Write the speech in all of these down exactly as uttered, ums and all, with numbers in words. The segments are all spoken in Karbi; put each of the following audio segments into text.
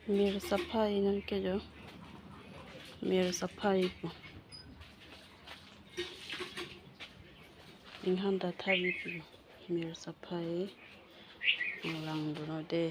Mir saphai nangke jo. Mir saphai pu. Inghan ta thabi pu. Mir saphai. Nanglang duno de.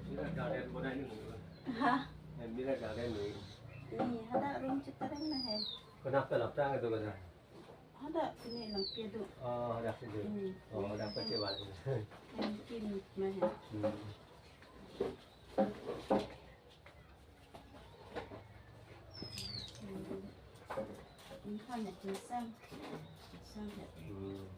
Mira garden bonai ni mungkin. Ha? Eh, mira garden ni. Ni, hadak room chitara na hai. Kenapa laptang itu kan? Hadak sini lang kedo. Oh, hadak sini. Hmm. Oh, hadak pasti balik. Mungkin mah hai. Hmm. Inghan ya, ginseng. Ginseng ya. Hmm.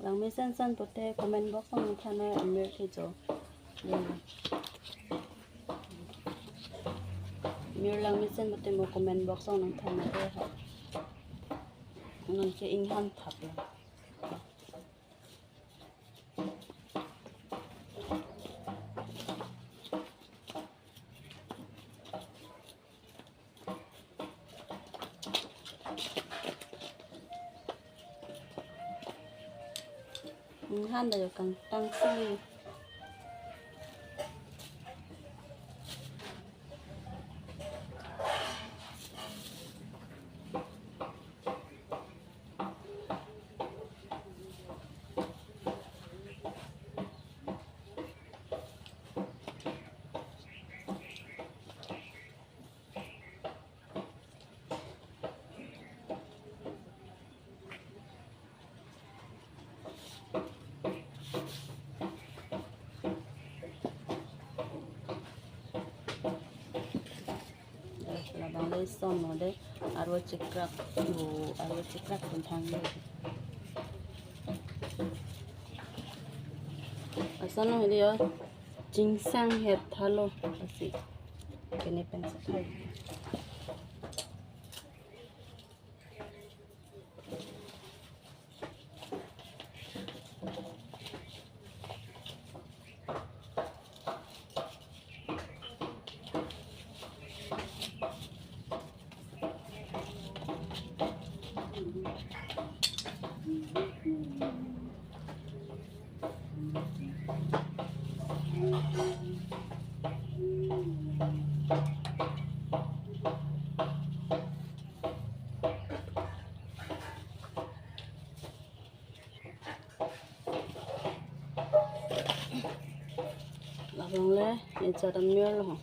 Langmesen san pote comment box along nangthan noi, amir kecho. Amir langmesen pote mo comment box along nangthan noi ha. Nangke inghan thap lo. Inghan ta jo kangtang si. Labang le son lo de, arvo chikrak, o, arvo chikrak pen thang lo. Ason lo hedi yo, ginseng het thalo, asi. Kene pen saphai. Labang le, insa dam mir lo.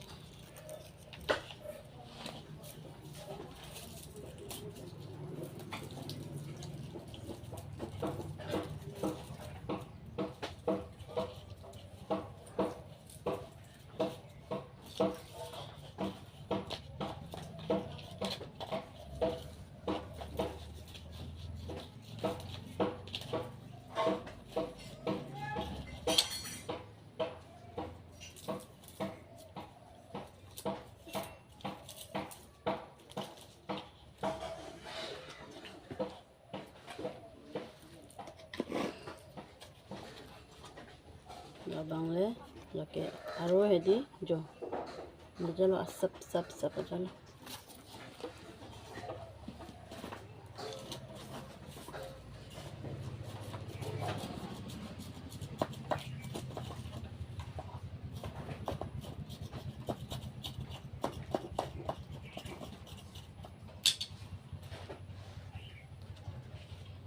Abang le, lake aro hedi jo. Jalo asap sap sap jalo.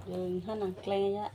Yung hanang kleng ya.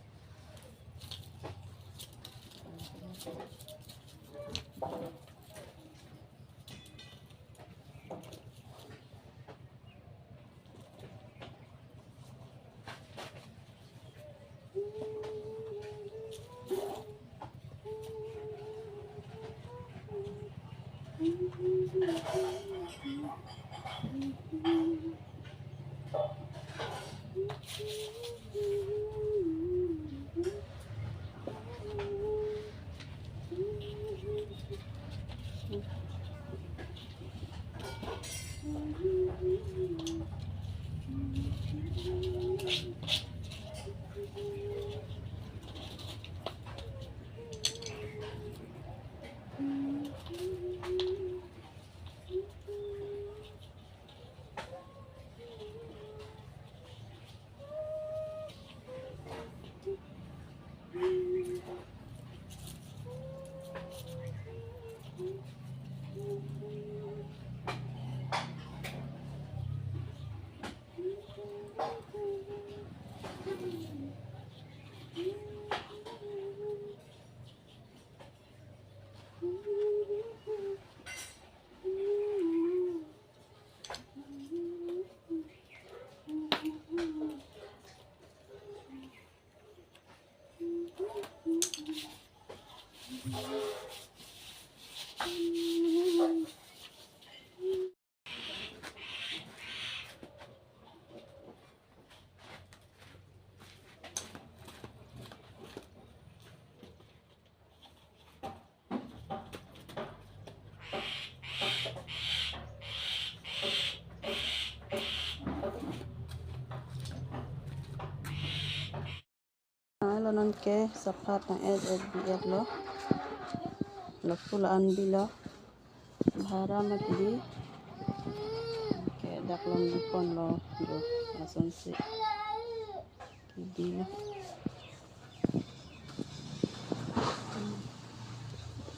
Alo nonke saphat nang S S B F lo. Lo pula an bilo. Bhara mati di. Ke dak longji ponlo jo, lasonsi kidi lo.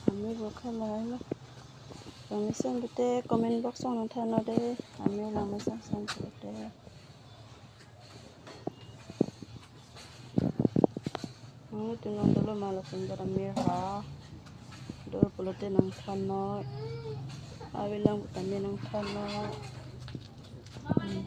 Kami bo khalai lo. Kami sen bete comment box along nangthan non de. Kami lang mesen sen bete. Ang tunong dolo ma lason dara mir ha. Dor pulote nangthan non. Avi lang butame nangthan non. Hmm,